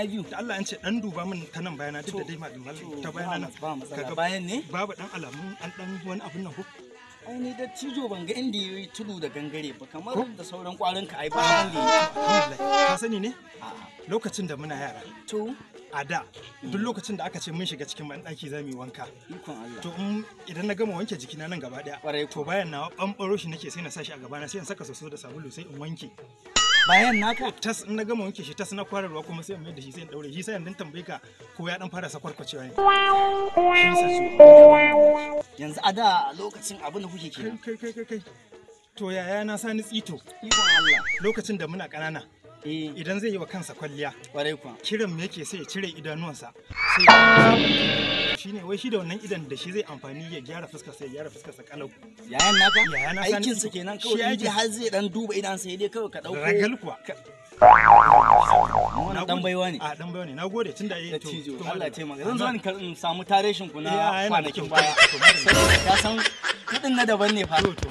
Kwana biyu. Da Allah an ce dan duba min ta nan bayana, duk da dai malam ta bayana nan. Ba matsala. Kaga Bayan ne? Babu dan alamun an dan wani abun nan ko? Ai ni da cijo ban ga inda yayi tudu da gangare ba, kamar da sauran kwarin ka ai ba wanda yayi. Alhamdulillah. Ka sani ne? A'a. Lokacin da muna yara, To, a da duk lokacin da aka ce mun shiga cikin banɗaki za mu yi wanka. Ikon Allah. To in idan na gama wanke jikina nan gaba daya, Kwarai. to bayan na ɓanɓaro shi nake, sai na sa shi a gabana, sai in saka soso da sabulu, sai in wanke. Bayan naka? Tas in na gama wanke shi tas, na kwara ruwa kuma, sai in mai da shi, sai in daure shi. Sai yanzu tambaye ka ko ya dan fara sakwarkwacewa ne. Shi yasa Yanzu a da lokacin abin da kuke kai kenan. Kai kai kai kai. To yaya na Sani Tsito, Ikon Allah. lokacin da muna ƙanana, Eh, idan zai yi wa kansa kwalliya, kwarai kuwa. kiran me yake, sai ya cire idanuwansa, sai shine wai shi da wannan idan da shi zai amfani ya gyara fuskar, sai ya gyara fuskar sa kalau. Yayan naka? Yayana Sani Aikin sa Tsito. kenan Shi kawai in aikin dai har zai dan duba idan sai dai kawai ka dauko. Ragal kuwa. Wannan dan baiwa ne. A dan baiwa ne. Nagode tunda eh Da to cijo. to Allah ya madalla. taimaka. Zan zo in samu tareshin ku Eh, na yana da kwanakin kyau. baya. To, madalla. Saboda ka san kudin na daban ne fa. To, to.